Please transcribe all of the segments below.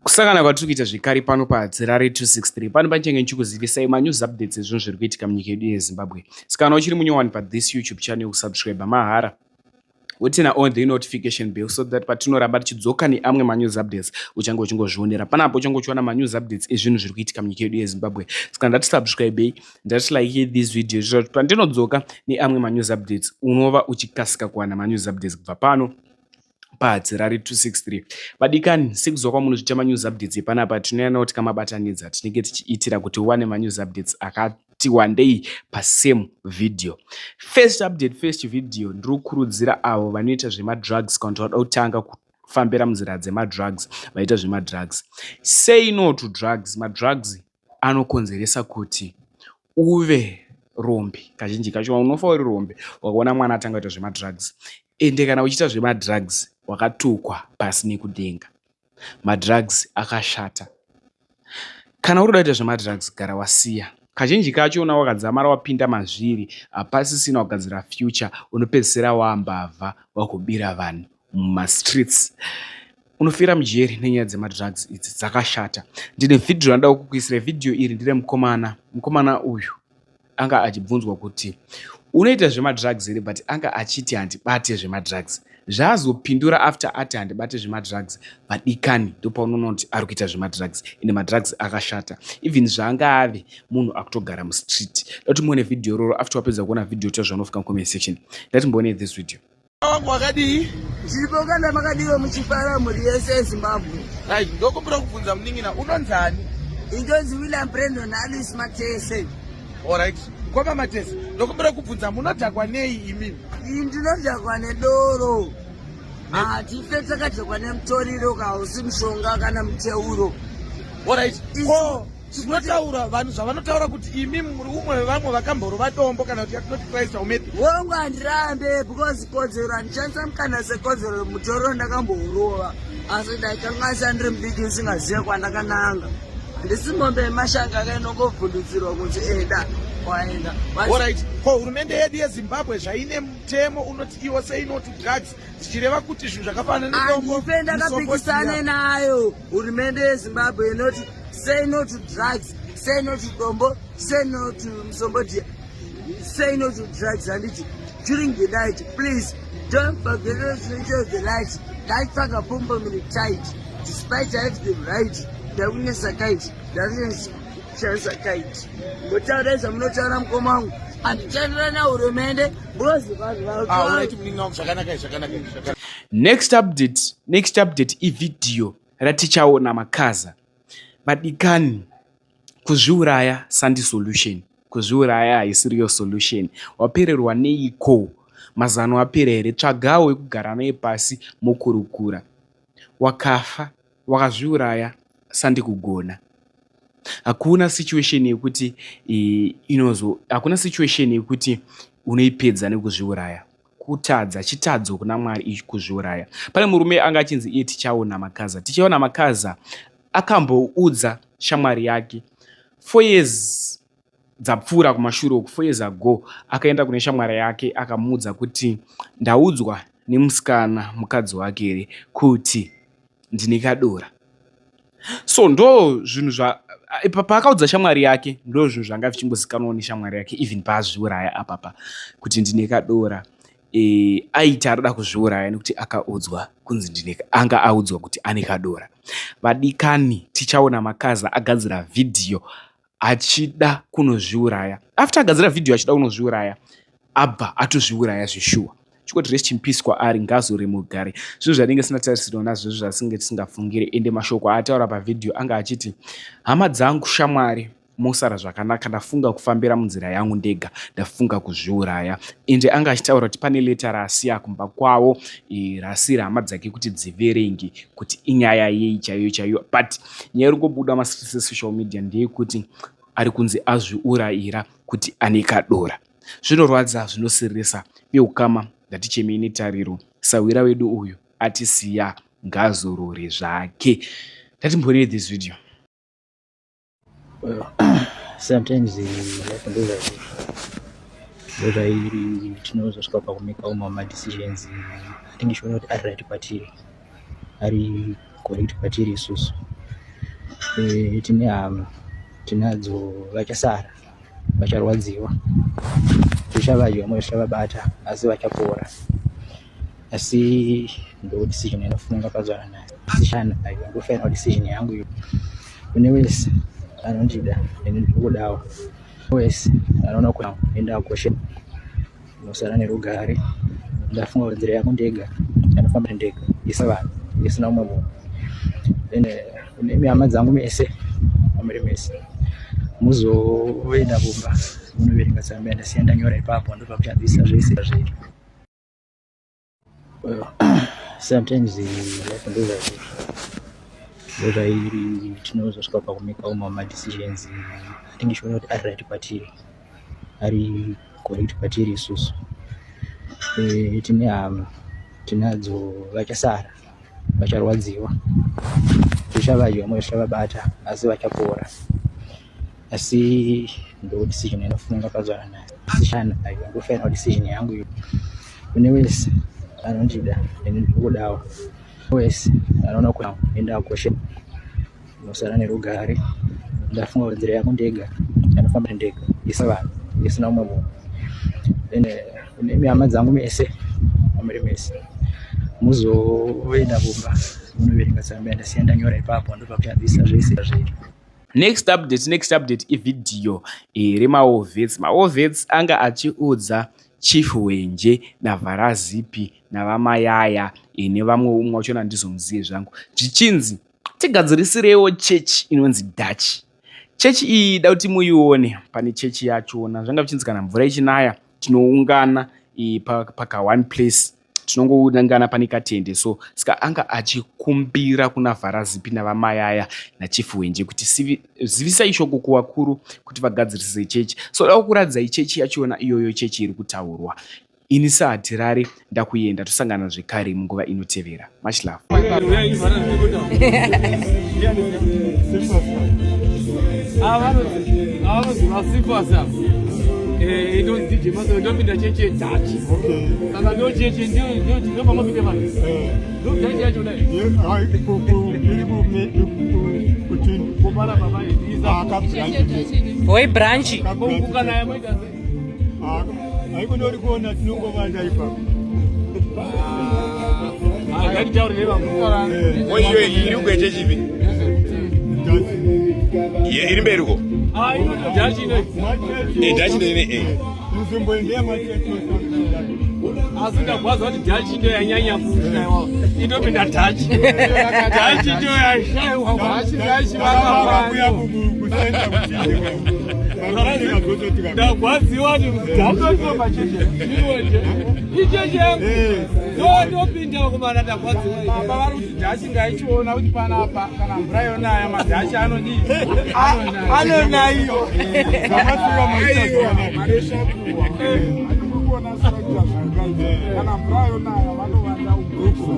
Kusangana kwatiri kuita zvekare pano paHadzirare 263 pano panichange ndichikuzivisai manews updates ezvinhu zviri kuitika munyika yedu yeZimbabwe. Saka kana uchiri munyowani pathis YouTube channel kusubscribe mahara woturn on the notification bell so that patinoramba tichidzoka neamwe manews updates uchange uchingozvionera panapo. Uchange uchiona manews updates ezvinhu zviri kuitika munyika yedu yeZimbabwe. Saka ndati subscribei, ndati like this video zviita kuti pandinodzoka neamwe manews updates unova uchikasika kuwana manews updates kubva pano paHadzirare 263. Vadikani, sekuziva kwamunozviita, manews updates epanapa tinoyanawo tikamabatanidza. Tinenge tichiitira kuti uwane manews updates akati wandei pasame video. First update, first video, ndiri kukurudzira avo vanoita zvemadrugs kana kuti vada kutanga kufambira munzira dzemadrugs, vaita zvemadrugs, say no to drugs. Madrugs anokonzeresa kuti uve rombe. Kazhinji kacho unofa uri rombe wakaona mwana atanga kuita zvemadrugs. Ende kana uchiita zvemadrugs, wakatukwa pasi nekudenga. Madrugs akashata. Kana uri kuda kuita zvemadrugs, gara wasiya. Kazhinji kacho una wakadzamara wapinda mazviri, hapasisina kugadzira future. Unopedzisira wambavha, wakubira vanhu mumastreets, unofira mujeri nenyaya dzemadrugs idzi dzakashata. Ndine vhidhiyo randida kukuisira. Vhidhiyo iri ndere mukomana. Mukomana uyu anga achibvunzwa kuti unoita zvemadrugs here, but anga achiti handibate zvemadrugs. Zvaazopindura after ati handibate zvemadrugs, vadikani, ndopaunoona kuti ari kuita zvemadrugs. Ende madrugs akashata. Even zvaanga ave munhu akutogara mustreet. Da muone vhidhiyo iroro. After wapedza kuona vhidhiyo, ta zvaunofika mucomment section. Ndati mboone this video. Wangu, wakadii? Zviripo kana makadiwa muchifara, mhuri yese yeZimbabwe. Right, ndokumbira kubvunza, munin'ina, unonzani? Indonzi William Brandon Alice Matese. Alright, mukoma Matese, ndokumbira kubvunza, munodhakwa nei imimi? Iyi ndinodhakwa nedoro. Hatife takadhakwa nemutoriro, kausi mushonga kana muteuro. Alright, ko zvinotaura vanhu, zvavanotaura kuti imi muri umwe wevamwe vakamborova dombo, kana kuti yatinoti crystal meth? Wongu, handirambe, because kodzero handishandisa mukana sekodzero. Mutoriro ndakambourova, asi ndaikanganisa, ndiri mudiki ndisingazive kwandakananga. Handisi mombe yemashanga kainongovhundutsirwa kunzi enda, waenda. Alright, ko hurumende yedu yeZimbabwe zvaine mutemo unoti iwo say no to drugs, zvichireva kuti zvinhu zvakafanana nedombo, Handife ndakapikisane nayo hurumende yeZimbabwe inoti say no to drugs, say no to dombo, say no to musombodhia, say no to drugs. Handiti during the night, please don't forget to switch off the light. Ndaitsvaga pombo miri tight, despite I have the right. Ndakunesa kite, ndakushandisa kite. Mbotaura zvamunotaura, mukoma wangu, handichandira nehurumende because vanhu Ah, alright, munin'ina wangu, zvakanaka, zvakanaka, zvakanaka. Next update, next update, ivhidhiyo ratichaona Makaza. Vadikani, kuzviuraya sandi solution. Kuzviuraya haisiriyo solution. Wapererwa neiko? Mazano apera here? Tsvagawo wekugara naye pasi mokurukura. Wakafa wakazviuraya sandi kugona. Hakuna situation yekuti inozo, hakuna situation yekuti unoipedza nekuzviuraya. Kutadza, chitadzo kuna Mwari kuzviuraya. Pane murume anga achinzi iye Tichaona Makaza. Tichaona Makaza akamboudza shamwari yake 4 years dzapfuura kumashure uku, 4 years ago. Akaenda kune shamwari yake akamuudza kuti ndaudzwa nemusikana, mukadzi wake here, kuti ndine kadora. So ndo zvinhu zva paakaudza shamwari yake, ndo zvinhu zvanga zvichingozikanwawo neshamwari yake even paazviuraya apapa kuti ndine kadora. Aiti arida kuzviuraya nekuti akaudzwa kunzi ndine, anga audzwa kuti ane kadora. Vadikani, Tichaona Makaza agadzira vhidhiyo achida kunozviuraya. After agadzira vhidhiyo achida kunozviuraya, abva atozviuraya zveshuwa. Chikoti rest in peace kwaari, ngazore mugare. Zvinhu zvatinenge sina nazvo, zvasinge tisingafungire. Ende mashoko aataura pavhidhiyo anga achiti, "Hama dzangu, shamwari, mosara zvakanaka. Ndafunga kufambira munzira yangu ndega, ndafunga kuzviuraya." Ende anga achitaura kuti pane leta raasiya kumba kwavo, raasiyira hama dzake kuti dziverenge kuti inyaya yei chaiyo chaiyo. But nyaya iri kungobuda masocial media ndeyekuti ari kunzi azviurayira kuti ane kadora. Zvinorwadza, zvinosiririsa. Veukama, ngatichemei netariro. Sawira wedu uyu atisiya, ngazorore zvake. Ndatimbonei this video. Well, sometimes life ndozvairi. Tinozosvika pakumekawo mamwe madecisions atinge tichiona kuti ari right kwatiri, ari correct kwatiri isusu. Eh, tine hama tinadzo vachasara vacharwadziwa zvichavadya moyo zvichavabata asi vachapora asi ndo decision yanofunga pazuva ranhasi decision ayo ndo final decision yangu iyo kune wese anondida ini ndikudawo wese anoona kuti enda koshe unosara nerugare ndafunga kuti nzira yako ndega anofamba ndega isa vanhu isina umwe munhu then eh, nemi hama dzangu mese amuri mese muzoenda kumba munoverenga tsamba yandasiya ndanyora ipapo ndopakuchabvisa zvese zvedu Well, sometimes life ndozvairi ndozvairi tinozosvika pakumeka umwe madecisions atinge tichiona kuti ari right kwatiri ari correct kwatiri isusu e, tine hama tinadzo vachasara vacharwadziwa zvichavadya moyo zvichavabata asi vachapora asi ndo decision yanofunga pazuva ranhasi decision ayo ndo final decision yangu iyo kune wese anondida ini ndikudawo wese anoona kuti enda koshe unosara nerugare ndafunga kuti nzira yako ndega anofamba ndega isa vanhu isina umwe munhu then eh, nemi hama dzangu mese amuri mese muzoenda kumba munoverenga tsamba yandasiya ndanyora ipapo ndopakuchabvisa zvese zvedu Next update, next update ivhidhiyo eh, remaovets. Maovets anga achiudza Chief Hwenje naVharazipi naVaMayaya eh, nevamwe umwe wachona handizomuzive zvangu, zvichinzi tigadzirisirewo chechi inonzi Dutch. Chechi iyi da kuti muione pane chechi yachona, zvanga zvichinzi kana mvura ichinaya tinoungana eh, paka one place tinongoungana pane katende so saka anga achikumbira kuna vharazipi navamayaya nachief hwenje kuti zivisai shoko kuvakuru kuti vagadzirise chechi so da kukuratidzai chechi yachona iyoyo chechi iri kutaurwa ini sahatirare ndakuenda tosangana zvekare munguva inotevera much love Eh, inonzi DJ Maso ndopinda chechi yeDutch. Saka ndo chechi ndio ndio pamapinda vanhu. Eh. Ndo Dutch yacho dai. Kupara baba isa. Voi branch. Kukana yamoita sei? Haikona uri kuona tinongovanda ipapo. Iyo iri kueche chipi? Iri mberi uko? Dhachi ine eh. Nzvimbo ndeyamachechi. Asi ndagwaza kuti dhachi ndo yanyanya kushaiwa. Indopinda dhachi. Dhachi ndo yashaiwa. Dhachi dhachi vakakuya kusenda kuchinde. Ndagwadziwa kuti dhachi ndo pacheche. Icheche yangu. Ndopinda kumana ndagwadziwa. Baba vari kuti dhachi ngaichiona kuti panapa kana mvura yonaya madhachi anodii? Anonayiwa. Kana mvura yonaya vanovanda uko.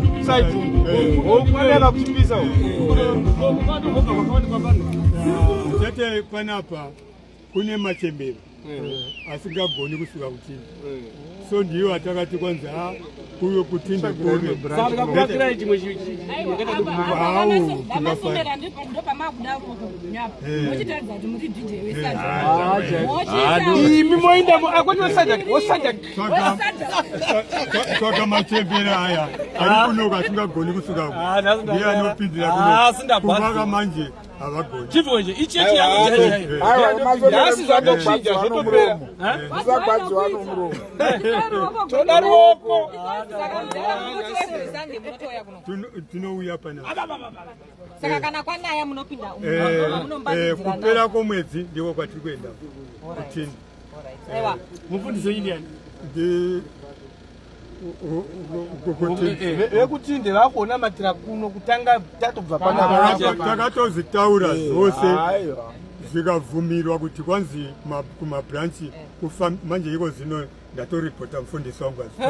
Uko kuchipisa uko. Chete panapa kune machembere asingagoni kusvika kuchini so ndiyo atakati kwanzi ha kuyo kutinde kure imi moenda saka machembere aya ari kunoka asingagoni kusvika ndiye anopindira kuno kuvaka manje havagoni chief nje ichechi yangu nhasi zvatochinja zvotopera musagwadziwa nomuromo toda ruoko tinouya pana saka kana kwanaya munopinda eh, eh, kupera kwomwedzi ndiko kwatiri kuenda kutini mufundisi wenyu ndiani vekutinde vakuonamatira kuno kutanga tatobva panakatozvitaura eh, zvose zvikabvumirwa kuti kwanzi kumabranchi eh. manje iko zvino ndatoripota mufundisi wangu azvi